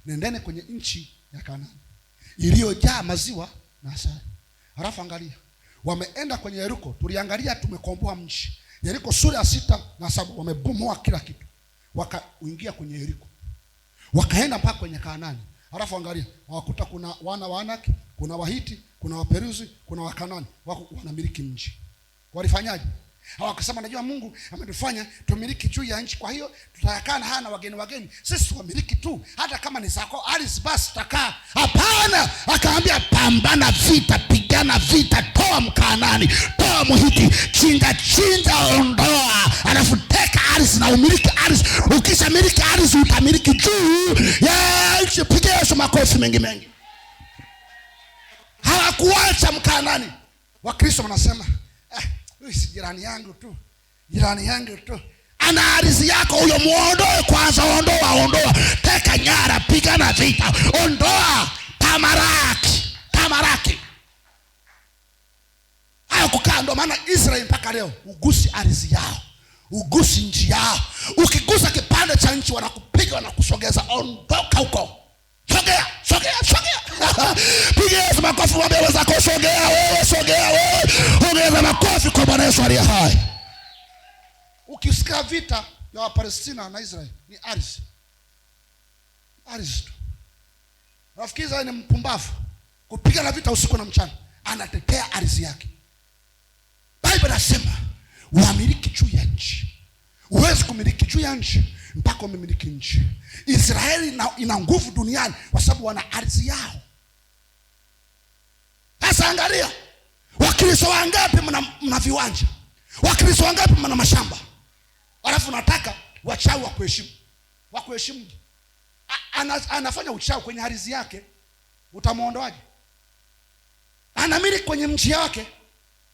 nendeni kwenye nchi ya Kanaani iliyojaa maziwa na asali. Halafu angalia, wameenda kwenye Yeriko, tuliangalia tumekomboa mji. Yeriko sura ya 6 na 7, wamebomoa kila kitu. Wakaingia kwenye Yeriko. Wakaenda mpaka kwenye Kanaani. Halafu angalia, wakuta kuna wana wa Anaki, kuna Wahiti, kuna Waperuzi, kuna Wakanaani, wako wanamiliki mji. Walifanyaje? Hawakusema najua Mungu ametufanya tumiliki juu ya nchi, kwa hiyo tutakaa na hana wageni, sisi wamiliki tu, hata kama ni zako ardhi basi tutakaa. Hapana, akaambia pambana vita, pigana vita, toa Mkanaani, toa Mhiti, chinja chinja, ondoa, alafu teka ardhi na umiliki ardhi. Ukishamiliki ardhi utamiliki juu ya nchi. Piga Yesu makofi mengi mengi. Hawakuacha Mkanani. Wakristo wanasema huyu si jirani yangu tu, jirani yangu tu. Ana ardhi yako huyo, muondoe kwanza. Ondoa, ondoa, teka nyara, pigana vita, ondoa. Tamaraki, tamaraki hayo kukaa. Ndio maana Israeli mpaka leo ugusi ardhi yao, ugusi nchi yao. Ukigusa kipande cha nchi wanakupiga, wanakusogeza. Ondoka huko, sogea, sogea, sogea. Piga Yesu makofi, mwambie wenzako sogea wewe, sogea wewe. Ongeza makofi kwa Bwana Yesu aliye hai. Ukisikia vita ya Wapalestina na Israeli ni ardhi, ardhi tu. Rafiki Israeli ni mpumbavu kupigana vita usiku na mchana, anatetea ardhi yake. Biblia inasema wamiliki juu ya nchi. Huwezi kumiliki juu ya nchi mpaka umiliki nchi. Israeli ina nguvu duniani kwa sababu wana ardhi yao. Sasa angalia, Wakristo wangapi mna viwanja? Wakristo wangapi mna mashamba? Alafu nataka wachawi wa kuheshimu. Wa kuheshimu. Anafanya uchawi kwenye ardhi yake, utamuondoaje? Anamiliki kwenye mji wake.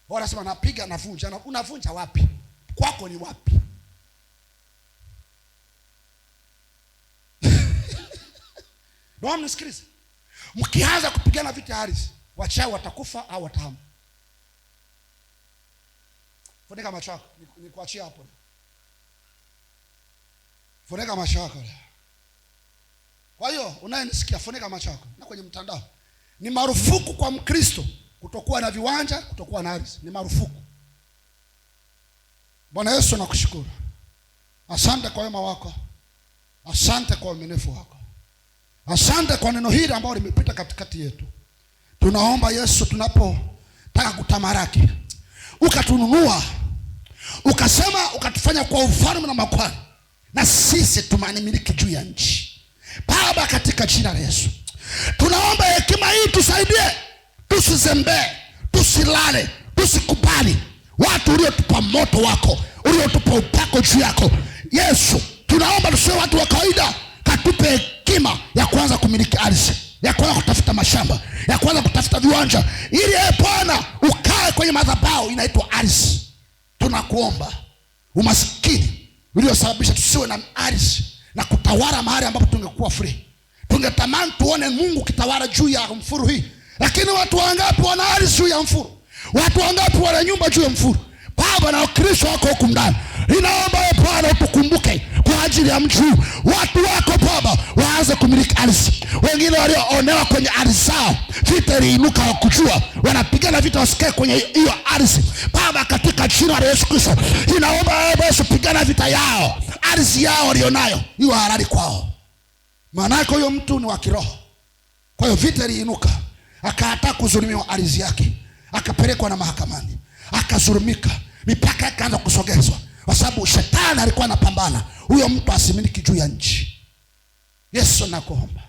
Wanasema napiga, navunja. Unavunja wapi? Kwako ni wapi? Ndio mnisikilize. Mkianza kupigana vita ardhi, wachawi watakufa au watahama. Funika macho yako, nikuachie hapo. Funika macho yako. Kwa hiyo unayenisikia, funika macho yako. Na kwenye mtandao, ni marufuku kwa Mkristo kutokuwa na viwanja, kutokuwa na ardhi. Ni marufuku. Bwana Yesu, nakushukuru. Asante kwa wema wako. Asante kwa uaminifu wako. Asante kwa neno hili ambalo limepita katikati yetu. Tunaomba Yesu, tunapotaka kutamaraki, ukatununua, ukasema ukatufanya kwa ufalme na makuhani, na sisi tumamiliki juu ya nchi. Baba, katika jina la Yesu, tunaomba hekima hii tusaidie, tusizembee, tusilale, tusikubali watu uliotupa moto wako, uliotupa upako juu yako. Yesu, tunaomba tusiwe watu wa kawaida. Katupe hekima ya kuanza kumiliki ardhi, ya kuanza kutafuta mashamba, ya kuanza kutafuta viwanja, ili Bwana ukae kwenye madhabahu inaitwa ardhi. Tunakuomba umaskini uliosababisha tusiwe na ardhi na kutawala mahali ambapo tungekuwa free. Tungetamani tuone Mungu kitawala juu ya mfuru hii, lakini watu wangapi wana ardhi juu ya mfuru? Watu wangapi wana nyumba juu ya mfuru? Baba, na Wakristo wako huku ndani, ninaomba Bwana utukumbuke kwa ajili ya mji huu. Watu wako Baba waanze kumiliki ardhi. Wengine walioonewa kwenye ardhi zao, vita iliinuka, wakujua wanapigana vita wasikae kwenye hiyo ardhi. Baba, katika jina la Yesu Kristo, ninaomba Yesu, pigana vita yao, ardhi yao walionayo iwe halali kwao. Maana yake huyo mtu ni wa kiroho. Kwa hiyo vita iliinuka, akataka kudhulumiwa ardhi yake, akapelekwa na mahakamani, akadhulumika, mipaka ikaanza kusogezwa, kwa sababu shetani alikuwa anapambana huyo mtu asimiliki juu ya nchi. Yesu, nakuomba.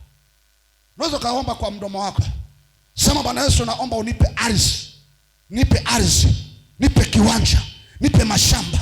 Unaweza kaomba kwa mdomo wako. Sema, Bwana Yesu, naomba unipe ardhi, nipe ardhi, nipe kiwanja, nipe mashamba.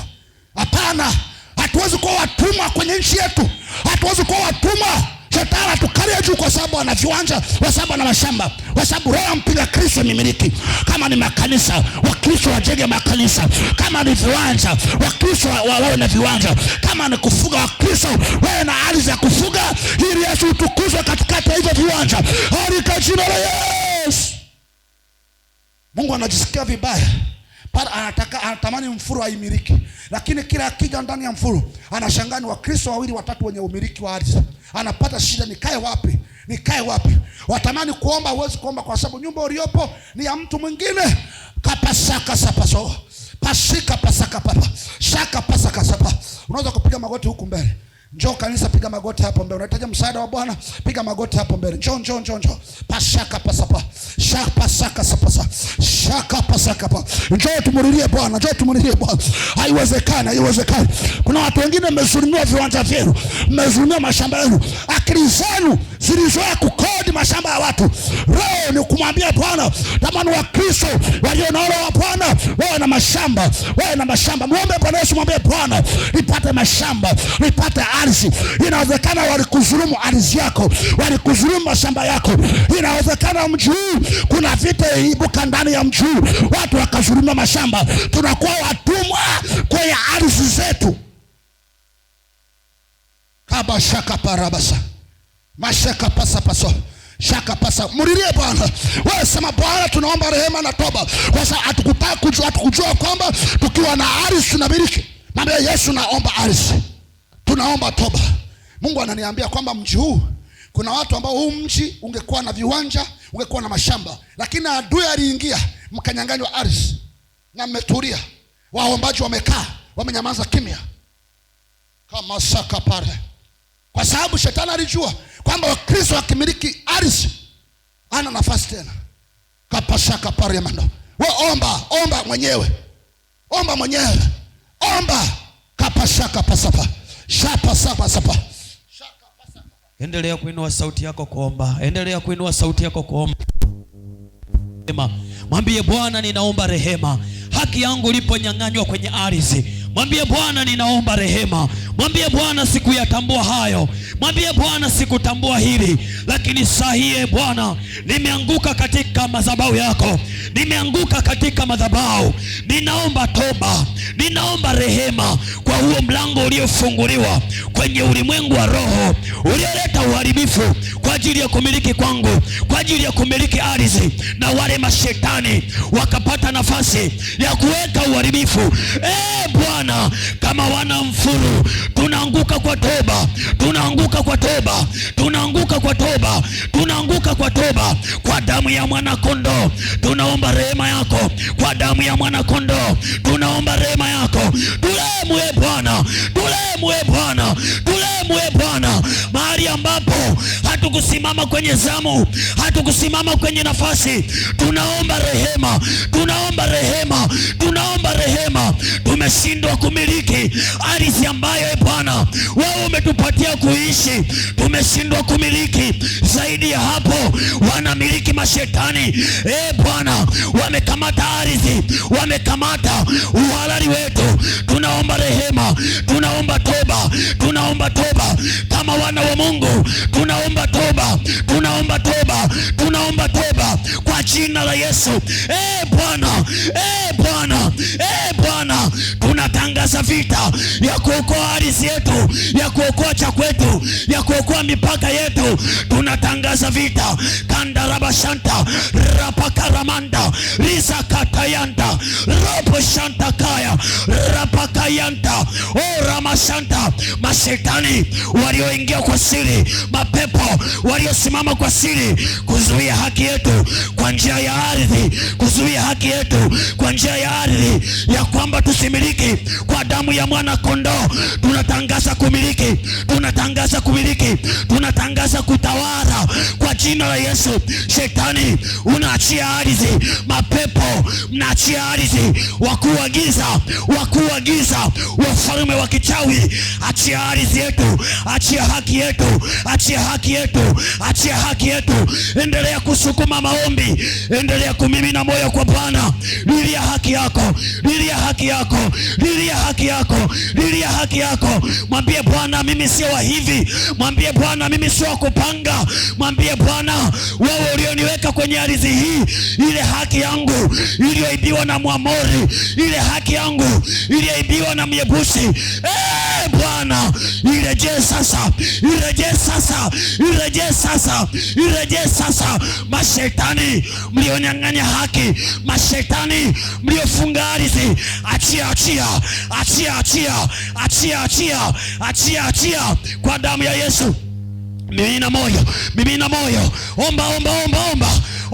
Hapana, hatuwezi kuwa watumwa kwenye nchi yetu. Hatuwezi kuwa watumwa. Shetani atukalie juu kwa sababu ana viwanja, kwa sababu ana mashamba, kwa sababu roho mpinga Kristo imiliki. Kama ni makanisa, Wakristo wajenge makanisa. Kama ni viwanja, Wakristo wawe na viwanja. Kama ni kufuga, Wakristo wawe na ardhi ya kufuga, ili Yesu utukuzwe katikati ya hivyo viwanja. Katika jina la Yesu. Mungu anajisikia vibaya pale, anatamani mfuru aimiliki, lakini kila akija ndani ya mfuru anashangaa ni Wakristo wawili watatu wenye umiliki wa ardhi. Anapata shida, nikae wapi? Nikae wapi? Watamani kuomba, huwezi kuomba kwa sababu nyumba uliopo ni ya mtu mwingine. Kapasaka sapaso pasika pasaka papa shaka pasaka sapa. Unaweza kupiga magoti huku mbele. Njoo kanisa, piga magoti hapo mbele. Unahitaji msaada wa Bwana, piga magoti hapo mbele. Njoo, njoo, njoo, njoo. Pasaka pasapa. Shaka pasaka sapasa. Shaka pasaka pa. Njoo tumulilie Bwana, njoo tumulilie Bwana. Haiwezekani, haiwezekani. Kuna watu wengine mmezulumiwa viwanja vyenu, mmezulumiwa mashamba yenu. Akili zenu zilizoea kukodi Hatuhitaji mashamba ya watu. Roho ni kumwambia Bwana, tamani wa Kristo walio na roho wa Bwana wawe na mashamba, wawe na mashamba. Muombe Bwana Yesu, mwambie Bwana, nipate mashamba, nipate ardhi. Inawezekana walikudhulumu ardhi yako, walikudhulumu mashamba yako. Inawezekana mji huu kuna vita ibuka ndani ya mji huu, watu wakadhulumiwa mashamba. Tunakuwa watumwa kwenye ardhi zetu. Kaba shaka parabasa mashaka pasa paso shaka pasa, mlilie Bwana. Wewe sema Bwana, tunaomba rehema na toba, kwa sababu hatukutaka kujua, hatukujua kwamba tukiwa na ardhi tunamiliki. Mwambie Yesu, naomba ardhi, tunaomba toba. Mungu ananiambia kwamba mji huu kuna watu ambao huu mji ungekuwa na viwanja, ungekuwa na mashamba, lakini adui aliingia, mkanyang'anywa ardhi na mmetulia. Waombaji wamekaa, wamenyamaza kimya kama saka pale, kwa sababu shetani alijua kwamba Wakristo wakimiliki ardhi ana nafasi tena. Kapashaka pale mando. We omba, omba mwenyewe, omba mwenyewe, omba kapashaka pasapa shapa sapa sapa. Endelea kuinua sauti yako kuomba, endelea kuinua sauti yako kuomba. Mwambie Bwana, ninaomba rehema, haki yangu iliponyang'anywa kwenye ardhi. Mwambie Bwana, ninaomba rehema. Mwambie Bwana, sikuyatambua hayo. Mwambie Bwana, sikutambua hili, lakini saa hii Bwana, nimeanguka katika madhabahu yako, nimeanguka katika madhabahu. Ninaomba toba, ninaomba rehema kwa huo mlango uliofunguliwa kwenye ulimwengu wa roho ulioleta uharibifu kwa ajili ya kumiliki kwangu, kwa ajili ya kumiliki ardhi, na wale mashetani wakapata nafasi ya kuweka uharibifu. Bwana, kama wana mfuru tunaanguka kwa toba, tunaanguka kwa toba, tunaanguka kwa toba, tunaanguka kwa toba, kwa damu ya mwana kondoo tunaomba rehema yako, kwa damu ya mwana kondoo tunaomba rehema yako. Turehemu e Bwana, turehemu e Bwana, turehemu e Bwana, mahali ambapo hatukusimama kwenye zamu, hatukusimama kwenye nafasi, tunaomba rehema, tunaomba rehema, tunaomba rehema. Tumeshindwa kumiliki ardhi ambayo e Bwana wewe umetupatia kuishi, tumeshindwa kumiliki. Zaidi ya hapo, wanamiliki mashetani e Bwana, wamekamata ardhi, wamekamata uhalali wetu. Tunaomba rehema, tunaomba toba, tunaomba toba kama wana wa Mungu, tunaomba toba, tunaomba toba, tunaomba toba kwa jina la Yesu. E Bwana, e Bwana, e Bwana, tunatangaza vita ya kuokoa ardhi yetu, ya kuokoa cha kwetu, ya kuokoa mipaka yetu. Tunatangaza vita kandarabashanta rapakaramanda rizakatayanta robo kaya rapakayanta o ramashanta. Mashetani walioingia kwa siri, mapepo waliosimama kwa siri kuzuia haki yetu kwa njia ya ardhi, kuzuia haki yetu kwa njia ya ardhi, ya kwamba tusimiliki kwa damu ya mwana kondoo. Tunatangaza kumiliki, tunatangaza kumiliki, tunatangaza kutawala kwa jina la Yesu. Shetani unaachia ardhi, mapepo mnaachia ardhi, wakuu wa giza, wakuu wa giza, wafalme wa kichawi, achia ardhi yetu, achia haki yetu, achia haki yetu, achia haki yetu. Endelea kusukuma maombi, endelea kumimina moyo kwa Bwana. Lilia haki yako, lilia haki yako, lilia haki yako, lilia haki yako. Mwambie Bwana, mimi sio wa hivi. Mwambie Bwana, mimi sio wa kupanga. Mwambie Bwana, wewe ulioniweka kwenye ardhi hii, ile haki yangu iliyoibiwa na Mwamori, ile haki yangu iliyoibiwa na Myebusi, Bwana, irejee sasa, irejee sasa, irejee sasa, irejee sasa. Mashetani mlionyang'anya haki, mashetani mliofunga ardhi, achia, achia, achia, achia, achia, achia, achia, achia kwa damu ya Yesu. Mimina moyo, mimina moyo, omba, omba, omba, omba,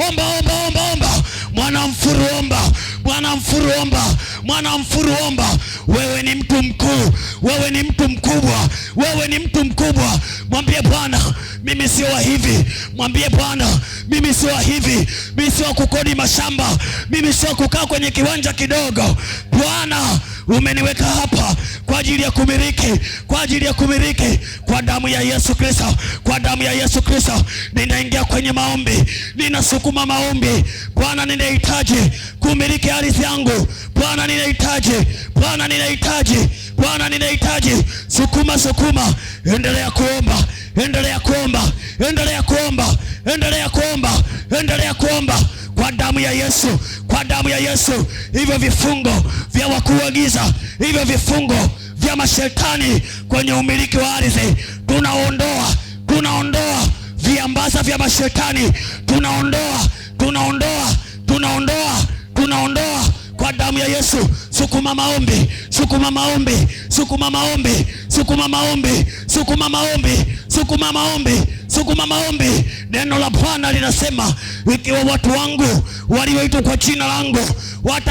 omba, omba, omba, omba. Mwana mfuru omba, mwana mfuru omba, mwana mfuru omba. Wewe ni mtu mkuu, wewe ni mtu mkubwa, wewe ni mtu mkubwa. Mwambie Bwana, mimi sio wa hivi. Mwambie Bwana, mimi sio wa hivi, mimi sio wa kukodi mashamba, mimi sio kukaa kwenye kiwanja kidogo. Bwana, umeniweka hapa kwa ajili ya kumiliki, kwa ajili ya kumiliki kwa damu ya Yesu Kristo, kwa damu ya Yesu Kristo. Ninaingia kwenye maombi, ninasukuma maombi. Bwana, ninahitaji kumiliki ardhi yangu. Bwana, ninahitaji, Bwana, ninahitaji, Bwana, ninahitaji. Sukuma, sukuma, endelea kuomba, endelea kuomba, endelea kuomba, endelea kuomba, endelea kuomba kwa damu ya Yesu, kwa damu ya Yesu. Hivyo vifungo vya wakuu wa giza, hivyo vifungo vya mashetani kwenye umiliki wa ardhi, tunaondoa, tunaondoa viambaza vya mashetani, tunaondoa, tunaondoa, tunaondoa, tunaondoa kwa damu ya Yesu. Sukuma maombi, sukuma maombi, sukuma maombi, sukuma maombi, sukuma maombi, sukuma maombi, sukuma maombi. Neno la Bwana linasema, ikiwa watu wangu walioitwa kwa jina langu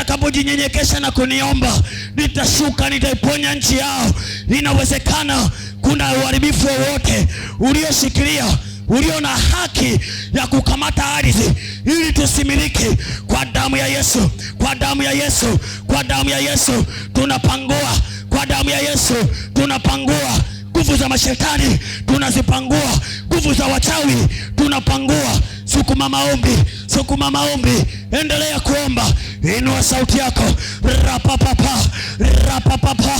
watakapojinyenyekesha na kuniomba, nitashuka, nitaiponya nchi yao. Inawezekana kuna uharibifu wowote ulioshikilia, ulio na haki ya kukamata ardhi ili tusimiliki. Kwa damu ya Yesu, kwa damu ya Yesu, kwa damu ya Yesu tunapangua, kwa damu ya Yesu tunapangua nguvu za mashetani, tunazipangua nguvu za wachawi, tunapangua. Sukuma maombi, sukuma maombi, endelea kuomba, inua sauti yako. Rapapapa, rapapapa,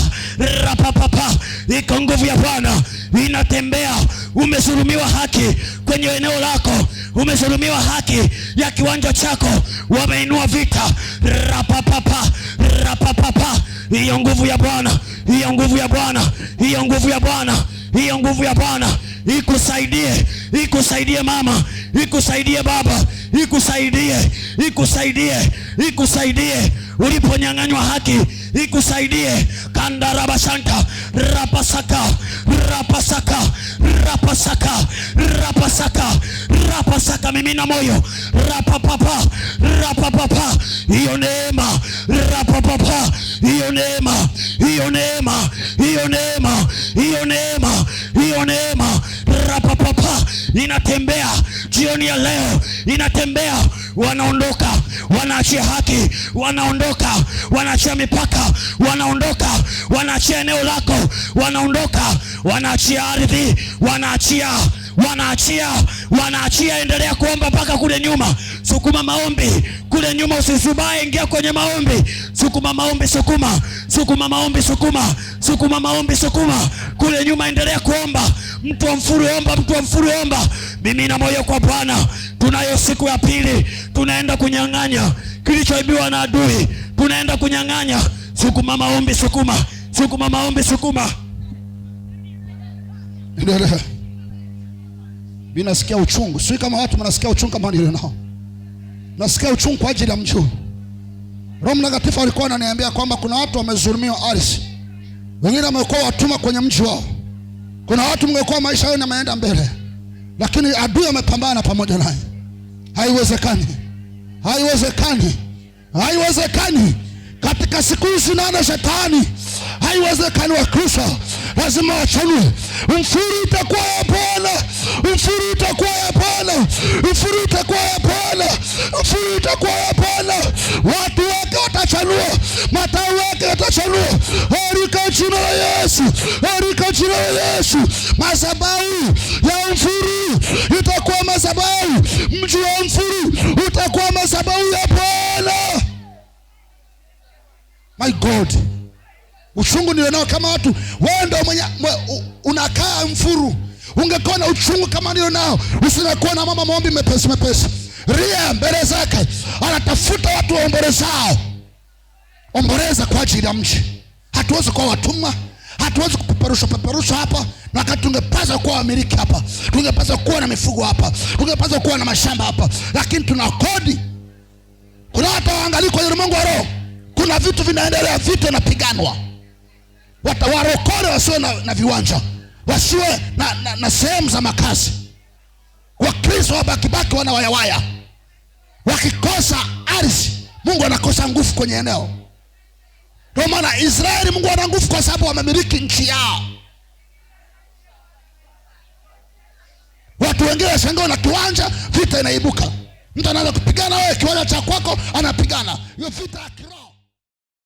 rapapapa. Iko nguvu ya Bwana inatembea. Umezulumiwa haki kwenye eneo lako, umezulumiwa haki ya kiwanja chako, wameinua vita. Rapapapa, rapapapa. Hiyo nguvu ya Bwana, hiyo nguvu ya Bwana, hiyo nguvu ya Bwana, hiyo nguvu ya Bwana ikusaidie, ikusaidie mama, ikusaidie baba, ikusaidie, ikusaidie, ikusaidie uliponyang'anywa haki, ikusaidie. Kandarabashanta rapasaka rapasaka rapasaka rapasaka rapasaka, mimina moyo rapapapa rapapapa, hiyo neema rapapapa, hiyo neema, hiyo neema, hiyo neema, hiyo neema, hiyo neema rapapapa inatembea jioni ya leo, inatembea. Wanaondoka, wanaachia haki, wanaondoka, wanaachia mipaka, wanaondoka, wanaachia eneo lako, wanaondoka, wanaachia ardhi, wanaachia, wanaachia, wanaachia. Endelea kuomba mpaka kule nyuma, sukuma maombi kule nyuma, usisubae, ingia kwenye maombi, sukuma maombi, sukuma, sukuma maombi, sukuma, sukuma maombi, sukuma kule nyuma, endelea kuomba. Mtu wa mfuru omba, mtu wa mfuru omba. Mimi na moyo kwa Bwana. Tunayo siku ya pili, tunaenda kunyang'anya kilichoibiwa na adui, tunaenda kunyang'anya. Sukuma maombi, sukuma, sukuma maombi, sukuma. Endelea. Mimi nasikia uchungu. Sio kama watu mnasikia uchungu kama nilio nao. Nasikia uchungu kwa ajili ya mji huu. Roho Mtakatifu alikuwa ananiambia kwamba kuna watu wamezulumiwa ardhi. Wengine wamekuwa watumwa kwenye mji wao. Kuna watu mngekuwa maisha yao yameenda mbele, lakini adui amepambana pamoja naye. Haiwezekani, haiwezekani, haiwezekani. Katika siku hizi nane shetani, haiwezekani. Wakristo lazima wachanue. Mfuru itakuwa ya Bwana, mfuru itakuwa ya Bwana, mfuru itakuwa ya Bwana, mfuru itakuwa ya Bwana. Watu wake watachanua, matawi wake watachanua. Katika jina la Yesu, katika jina la Yesu. Madhabahu ya mfuru itakuwa madhabahu, mji wa mfuru utakuwa madhabahu ya Bwana. My God, uchungu nilionao kama watu, wewe ndio mwenye unakaa mfuru, ungekuwa na uchungu kama nilionao, usingekuwa na mama maombi mepesi mepesi. Ria mbele zake, anatafuta watu waombolezao. Omboleza kwa ajili ya mji. Hatuwezi kuwa watumwa, hatuwezi kupeperusha peperusha hapa, na wakati tungepaswa kuwa wamiliki hapa, tungepaswa kuwa na mifugo hapa, tungepaswa kuwa na mashamba hapa, lakini tuna kodi. Kuna watu hawaangalii kwenye ulimwengu wa roho, kuna vitu vinaendelea, vita inapiganwa. Warokore wasiwe na viwanja, wasiwe na sehemu za makazi. Wakristo wabakibaki wanawayawaya, wakikosa ardhi, Mungu anakosa nguvu kwenye eneo. Ndio maana Israeli Mungu ana nguvu, kwa sababu wamemiliki nchi yao. Wengine washangaa na kiwanja, vita inaibuka. Mtu anaanza kupigana, wewe kiwanja cha kwako anapigana. Hiyo vita ya